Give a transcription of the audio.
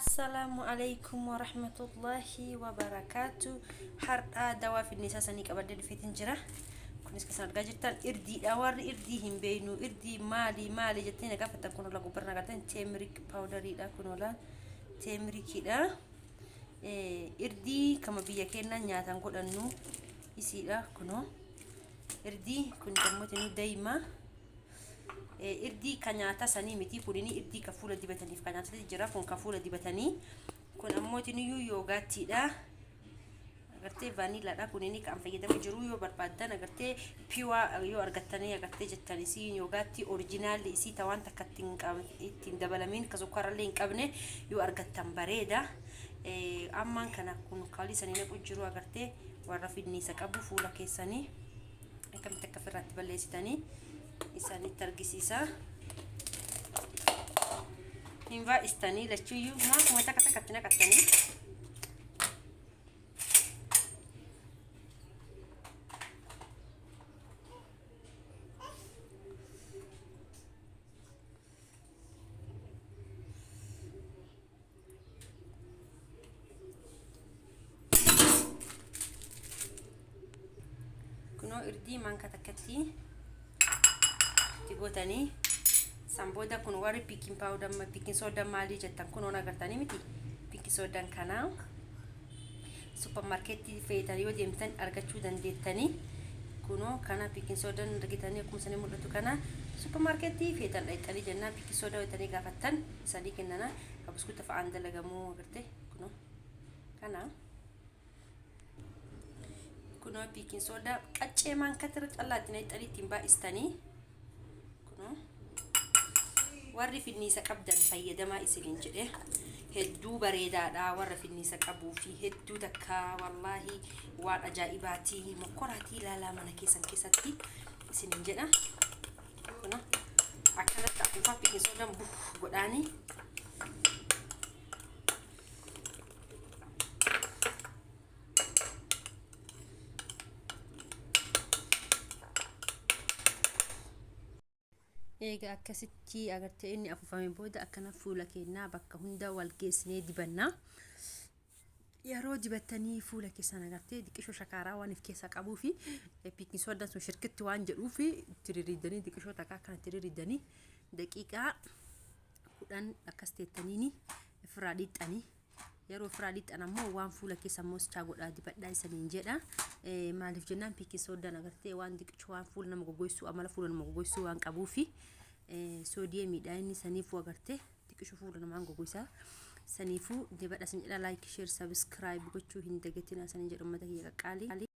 Assalaamu alaikum warahmatullahi wabarakaatu. Har'aa dawaa finniisaa sanii qabadhee dhufeetiin jira. Kunis kan argaa jirtan irdiidha. Warri irdii hin beeknu irdii maali maali jettanii na gaafattan kun ola gubbarra agartan teemirik paawudariidha kun ola teemirikiidha. Irdii kama biyya keenyaa nyaatan godhannu isiidha kunoo. Irdii kun dammootinu dayma. Irdii ka nyaata sanii miti kunini irdii ka fuula dibataniif ka nyaatatti jira kun ka fuula dibatanii kun ammootiniyyuu yoogaattiidha. Agartee vaaniilaadha kunini kan fayyadamu jiru yoo barbaaddan agartee piwaa yoo argattanii agartee jettan isii yoogaatti orijinaalli isii ta waan takka ittiin dabalamiin ka sukkaarallee hin qabne yoo argattan bareeda. Ammaan kana kun kalii sanii naqu jiru agartee warra finniisa qabu fuula keessanii akkamitti akka ofirraatti balleessitanii isaanitti argisiisa. Hin baay'istanii lachuuyyuu maakuma takka takkatti naqattanii. Kunoo irdii maanka takkatti itti gootanii san booda kun warri piikin paawuda piikin sooda maalii jettan kunoon agartanii miti piikin soodan kanaa suppermaarkeetii feetan yoo deemtan argachuu dandeettanii kunoo kana piikin soodan argitanii akkuma isanii mul'atu kana suppermaarkeetii feetan dhaqxanii jennaan piikin soodaa jettanii gaafattan isanii kennana ka buskuta fa'aan dalagamuu agarte kunoo kana kunoo piikin soodaa qaccee maankatira callaa itti naqxanii ittiin baay'istanii kunoo warri finniisa qabdan fayyadamaa isiniin jedhe hedduu bareedaadha warra finniisa qabuu fi hedduu takka wallaahi waan ajaa'ibaati mokkoraatii ilaalaa mana keessan keessatti isiniin jedha kunoo akkanatti afuufaa piikin soodaan buf godhaanii Eega akkasitti agartee inni afuufame booda akkana fuula keenyaa bakka hunda wal geessinee dibanna. Yeroo dibattanii fuula keessan agartee diqishoo shakaaraa waan of keessaa qabuu fi piikin soodaan sun shirkitti waan jedhuuf itti ririddanii diqishoo takka akkana itti ririddanii daqiiqaa 10 akkas teettaniini ofirraa dhiixxanii. Yeroo ofirraa dhiqxan ammoo waan fuula keessa moosichaa godhaa dibadhaa isaniin jedha. Maaliif jennaan piikin soodaan agartee waan diqicha waan fuula nama goggoysuu amala fuula nama goggoysuu waan qabuufi soodiyeemiidha inni saniifuu agartee diqishu fuula namaan goggoysaa. Saniifuu dibadha isin jedha like share subscribe gochuu hin dagatinaa saniin jedhu uummata kiyya qaqqaalii.